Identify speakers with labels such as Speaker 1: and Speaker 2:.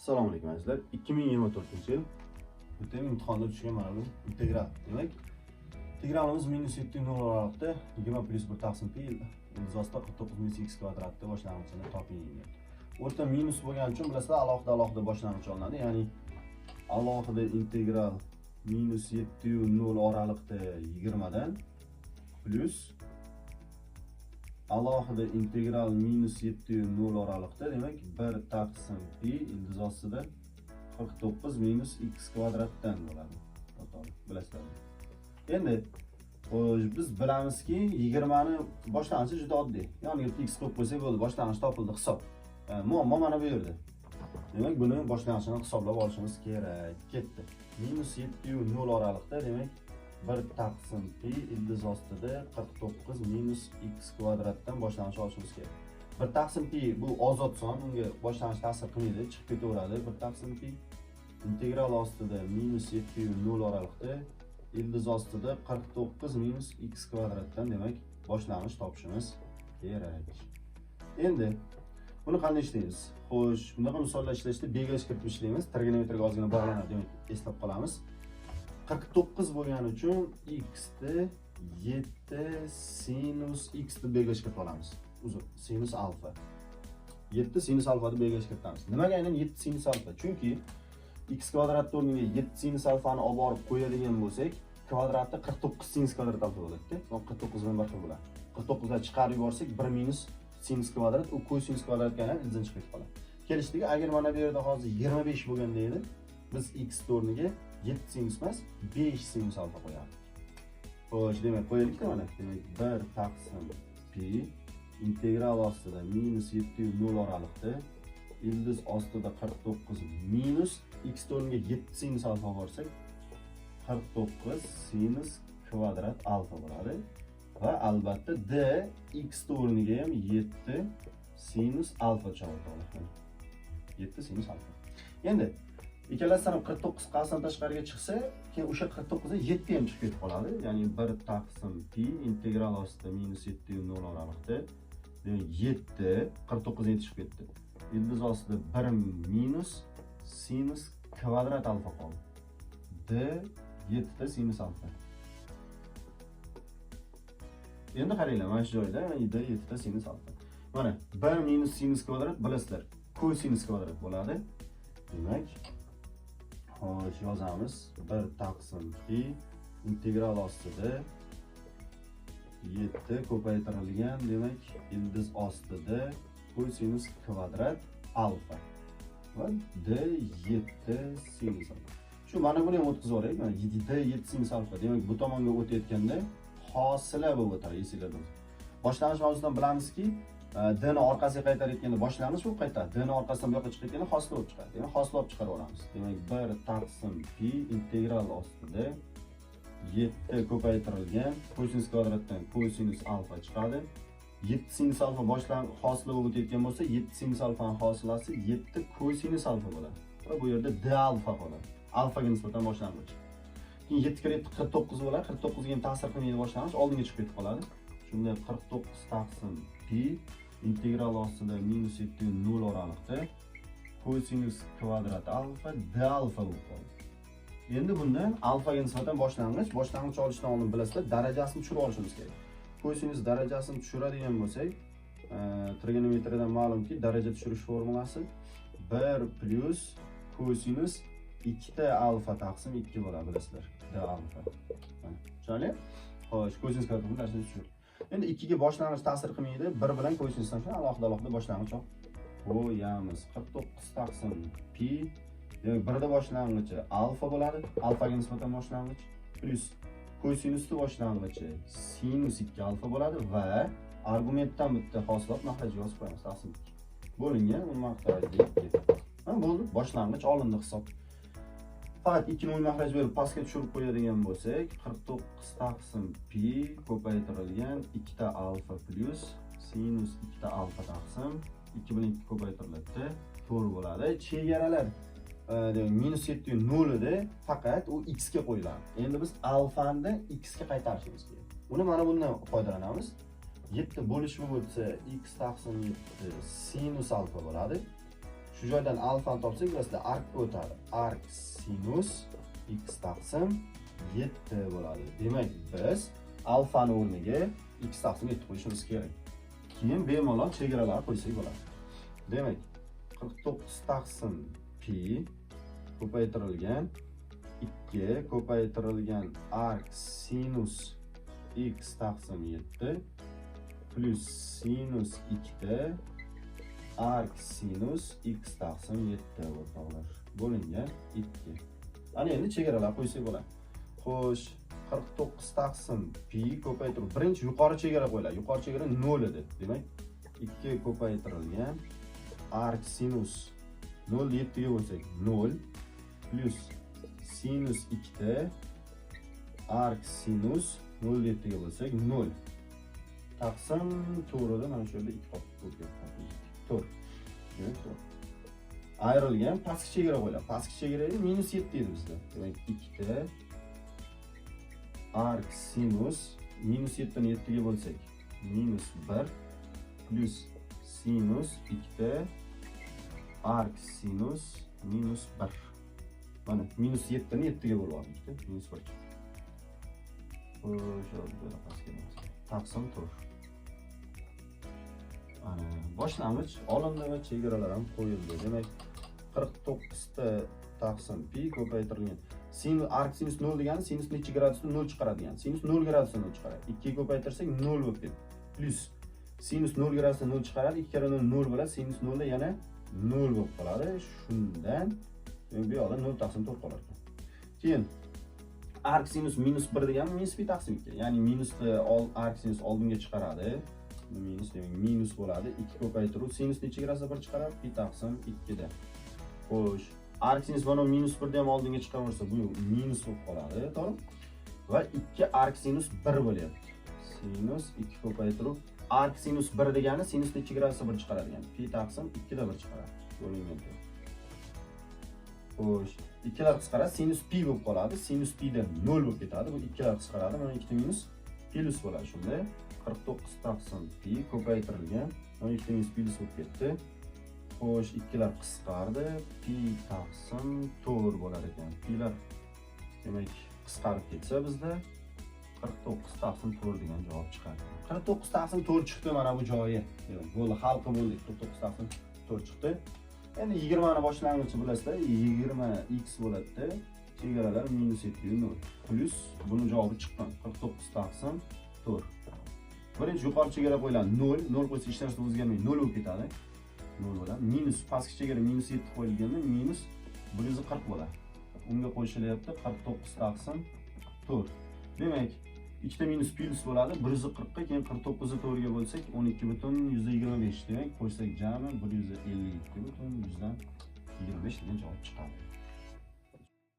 Speaker 1: Assalomu alaykum, azizlar. 2024-yil o'tgan imtihonda tushgan mana bu integral. Demak, integralimiz minus 7 nol oraliqda 20 plyus 1 taqsim pi ildiz ostida 49 minus x kvadratni boshlang'ichini toping degan. O'rta minus bo'lgani uchun, bilasizlar, alohida alohida boshlang'ich olinadi. Ya'ni alohida integral minus 7 nol oraliqda 20 dan plyus alohida integral minus 7 nol oraliqda, demak, 1 taqsim pi ildiz ostida 49 minus x kvadratdan bo'ladi. O'rtoqlar, bilasizlar. Endi xo'sh, biz bilamizki, 20 ni boshlang'ichi juda oddiy. Yoniga bitta x qo'yib qo'ysak bo'ldi, boshlang'ich topildi, hisob. Muammo mana bu yerda. Demak, buni boshlang'ichini hisoblab olishimiz kerak. Ketdi. Minus 7 nol oraliqda, demak, 1 taqsim pi ildiz ostida 49 minus x kvadratdan boshlang'ich olishimiz kerak. 1 taqsim pi bu ozod son, unga boshlang'ich ta'sir qilmaydi, chiqib ketaveradi. 1 taqsim pi integral ostida minus 7 nol oraliqda ildiz ostida 49 minus x kvadratdan, demak, boshlang'ich topishimiz kerak. Endi buni qanday ishlaymiz? Xo'sh, bunaqa misollar ishlashda belgilash kiritib ishlaymiz. Trigonometrga ozgina bog'lanadi, demak, eslab qolamiz. 49 bo'lgani uchun x ni 7 sinus x deb belgilash kiritib olamiz. Uzr, sinus alfa. 7 sinus alfa deb belgilash kiritamiz. Nimaga aynan 7 sinus alfa? Chunki x kvadrat o'rniga 7 sinus alfani olib borib qo'yadigan bo'lsak, kvadrati 49 sinus kvadrat alfa bo'ladi-da. 49 bilan bir xil bo'ladi. 49 dan chiqarib yuborsak, 1 minus sinus kvadrat, u kosinus kvadratga aylanib, ildizini chiqib ketib qoladi. Kelishdiki, agar mana bu yerda hozir 25 bo'lganda edi, biz x o'rniga 7 sinus emas, 5 sinus alfa qo'yardik. Xo'sh, demak, qo'yaylikda mana. Demak, 1 taqsim pi integral ostida minus 7 0 oraliqda ildiz ostida 49 minus x o'rniga 7 sinus alfa borsak, 49 sinus kvadrat alfa bo'ladi. Va albatta d x o'rniga ham 7 sinus alfa tushadi. 7 sinus alfa. Endi ikkalasidan ham 49 qasddan tashqariga chiqsa, keyin o'sha 49 dan 7 ham chiqib ketib qoladi. Ya'ni 1 taqsim pi integral ostida minus 7 0 oraliqda, demak, 7 49 dan chiqib ketdi. Ildiz ostida 1 minus sinus kvadrat alfa qoldi. D 7 ta sinus alfa. Endi qaranglar, mana shu joyda d 7 ta sinus alfa. Mana 1 minus sinus kvadrat, bilasizlar, kosinus kvadrat bo'ladi. Demak, xo'sh, yozamiz. 1 taqsim pi integral ostida 7 ko'paytirilgan, demak, ildiz ostida kosinus kvadrat alfa va d 7 sinus alfa. Shu mana buni ham o'tkazib yuboraylik. Mana d 7 sinus alfa. Demak, bu tomonga o'tayotganda hosila bo'lib o'tadi, esinglarda bo'lsin. Boshlang'ich mavzusidan bilamizki, d ni orqasiga qaytarayotganda boshlang'ich bo'lib qaytadi. D ni orqasidan bu yoqqa chiqayotganda hosil bo'lib chiqadi. Demak, hosil olib chiqarib yuboramiz. Demak, 1 taqsim pi integral ostida 7 ko'paytirilgan kosinus kvadratdan kosinus alfa chiqadi. 7 sinus alfa boshlan hosila bo'lib o'tayotgan bo'lsa, 7 sinus alfani hosilasi 7 kosinus alfa bo'ladi. Va bu yerda d alfa qoladi. Alfaga nisbatan boshlang'ich. Keyin 7 kira 7 49 bo'ladi. 49 ga ham ta'sir qilmaydi boshlang'ich, oldinga chiqib ketib qoladi. Shunda 49 taqsim pi integral ostida minus 7 0 oraliqda kosinus kvadrat alfa d alfa bo'lib qoldi. Endi bundan alfaga nisbatan boshlang'ich, boshlang'ich olishdan oldin, bilasizlar, darajasini tushirib olishimiz kerak. Kosinus darajasini tushiradigan bo'lsak, trigonometriyadan ma'lumki, daraja tushirish formulasi 1 plyus kosinus 2 ta alfa taqsim 2 bo'ladi, bilasizlar. D alfa. Mana, tushunarli? Xo'sh, kosinus kvadratning darajasini tushirdik. Endi 2 ga boshlang'ich ta'sir qilmaydi. 1 bilan kosinusdan alohida alohida boshlang'ich olib qo'yamiz. 49 taqsim pi, demak, 1 da boshlang'ichi alfa bo'ladi. Alfaga nisbatan boshlang'ich plyus kosinusni boshlang'ichi sinus 2 alfa bo'ladi va argumentdan bitta hosilot mahrajga yozib qo'yamiz, taqsim 2. Bo'lingan umuman 2. Ha, bo'ldi, boshlang'ich olindi, hisob. Faqat 2 ni mahraj berib pastga tushirib qo'yadigan bo'lsak, 49 taqsim pi ko'paytirilgan 2 ta alfa plyus sinus 2 ta alfa taqsim 2 bilan 2 ko'paytiriladi, 4 bo'ladi. Chegaralar, demak, minus 7 0 edi, faqat u x ga qo'yiladi. Endi biz alfani x ga qaytarishimiz kerak. Uni mana bundan foydalanamiz. 7 bo'lishib o'tsa, x taqsim 7 sinus alfa bo'ladi. Shu joydan alfani topsak, bilasizlar, arkka o'tadi. Ark sinus x taqsim 7 bo'ladi. Demak, biz alfani o'rniga x taqsim 7 qo'yishimiz kerak. Keyin bemalol chegaralar qo'ysak bo'ladi. Demak, 49 taqsim pi ko'paytirilgan 2 ko'paytirilgan ark sinus x taqsim 7 plyus sinus 2 ark sinus x taqsim 7 o'rtoqlar bo'lingan 2. Ana endi chegaralar qo'ysak bo'ladi. Xo'sh, 49 taqsim pi ko'paytirib, birinchi yuqori chegara qo'yiladi. Yuqori chegara 0 edi. Demak, 2 ko'paytirilgan ark sinus 0 7 ga bo'lsak 0 plyus sinus 2 ark sinus 0 7 ga bo'lsak 0 taqsim 4 da mana shu yerda 2 qolib ketdi. 4. Demak, 4. Ayrilgan pastki chegara qo'yiladi. Pastki chegara edi minus 7 edi bizda. Demak, 2 ark sinus minus 7 ni 7 ga bo'lsak minus 1 plyus sinus 2 ark sinus minus 1. Mana minus 7 ni 7 ga bo'lib oldik, minus 1 chiqdi. O'sha pastga taqsim 4. Ana boshlang'ich olindi va chegaralar ham qo'yildi. Demak, 49 ta taqsim pi ko'paytirilgan sinus ark sinus 0 degani sinus necha gradusda 0 chiqaradi degani. Sinus 0 gradusda 0 chiqaradi. 2 ga ko'paytirsak 0 bo'lib ketdi. Plyus sinus 0 gradusda 0 chiqaradi. 2 karra 0 0 bo'ladi. Sinus 0 da yana 0 bo'lib qoladi. Shundan bu yoqda 0 taqsim 4 qolar ekan. Keyin ark sinus minus 1 degani minus pi taqsim 2. Ya'ni minusni ark sinus oldinga chiqaradi. Minus demak minus bo'ladi. 2 ko'paytiruv sinus necha gradusda 1 chiqaradi? Pi taqsim 2 da. Xo'sh, ark sinus mana minus 1 ni ham oldinga chiqaraversa, bu minus bo'lib qoladi, to'g'rimi? Va 2 ark sinus 1 bo'lyapti. Sinus 2 ko'paytiruv ark sinus 1 degani sinus necha gradusda 1 chiqaradi degan. Pi taqsim 2 da 1 chiqaradi. Bo'lingan 4. Xo'sh, ikkilar qisqaradi, sinus pi bo'lib qoladi. Sinus pi da 0 bo'lib ketadi. Bu ikkilar qisqaradi. Mana ikkita minus plyus bo'ladi shunda. 49 taqsim pi ko'paytirilgan. Mana ikkita minus plyus bo'lib ketdi. Xo'sh, ikkilar qisqardi. Pi taqsim 4 bo'lar ekan. Pilar demak qisqarib ketsa bizda 49 taqsim 4 degan javob chiqadi. 49 taqsim 4 chiqdi mana bu joyi. Demak, bo'ldi, hal qilib bo'ldik. 49 taqsim 4 chiqdi. Endi 20 ni boshlang'ichi bilasizlar, 20 x bo'ladi. Chegaralar minus 7 0 plyus buni javobi chiqqan 49 taqsim 4. Birinchi yuqori chegara qo'yiladi 0, 0 qo'ysa hech narsa o'zgarmaydi, 0 bo'lib ketadi. 0 bo'ladi. Minus pastki chegara minus 7 qo'yilganda minus 140 bo'ladi. Unga qo'shilyapti 49 taqsim 4. Demak, ikkita minus plyus bo'ladi. 140 ga keyin 49 ni 4 ga bo'lsak 12,25. Demak, qo'shsak jami 152,25 degan javob chiqadi.